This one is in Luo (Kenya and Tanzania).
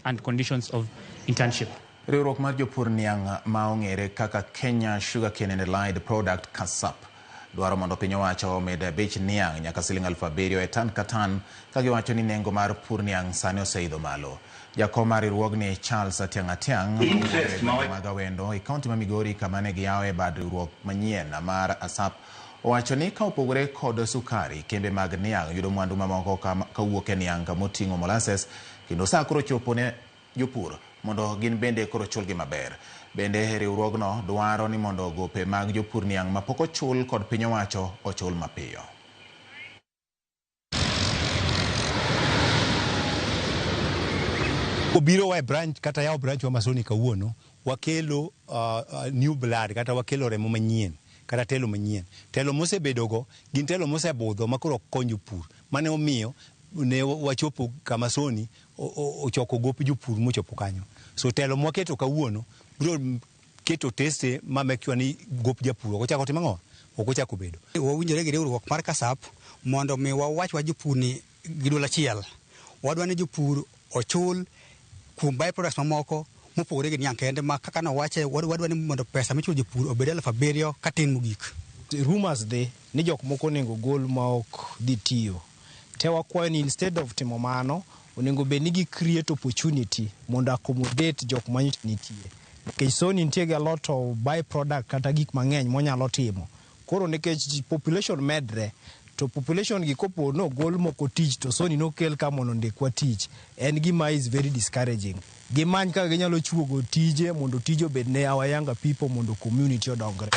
terms and conditions of internship. Riwruok mar jopur niang' ma ong'ere kaka Kenya Sugarcane and Allied Product KASAP dwaro mondo piny owacho omed bech niang' nyaka siling 7,000 e tan ka tan ka giwacho ni nengo mar pur niang' sani oseidho malo. Jakom mar riwruogni Charles Atiang' Atiang' mawuok e gwenge mag Awendo e kaunti ma Migori kama ne giyawoe bad riwruok manyien mar ASAP owacho ni ka opogore kod sukari, kembe mag niang' yudo mwandu mamoko kawuok e niang' moting'o molasses kendo sa koro chopo ne jopur mondo gin bende koro chulgi maber. Bende riwruogno dwaro ni mondo gope mag jopur niang' mapok ochul kod piny owacho ochul mapiyo. Obiro wa e branch kata yawo branch wa Masoni kawuono, wakelo new blood kata wakelo remo manyien kata telo manyien. Telo mosebedogo gin telo mosebudho ma koro ok kony jopur. Mane omiyo ne wachopo kama Soni ochoko gop jopur mochopo kanyo. So telo mwaketo kawuono biro keto teste ma make sure ni gop japur ok ochako timo ang'o? Ok ochako bedo. Wawinjore gi riwruok mar KASAP mondo mi wawach wach jopur ni gi duol achiel. Wadwa ni jopur ochul kuom by products mamoko mopogore gi niang' kende ma kaka nowache wadwa ni mondo pesa michulo jopur obed 7,000 katin mogik. Rumors dhi ni jok moko onego gol ma ok dhi tiyo. Te wakwayo ni instead of timo mano, onego bed ni gi create opportunity mondo accommodate jok ma nitie. Nikech Sony nitie gi a lot of by product kata gik mang'eny monyalo timo. Koro nikech population medre, to population gi kopo nogol moko tich to Sony nokel ka mondo ondikwa tich, en gima is very discouraging. Gimany kaka ginyalo chuogo tije mondo tije obed ne our younger people mondo community odongre.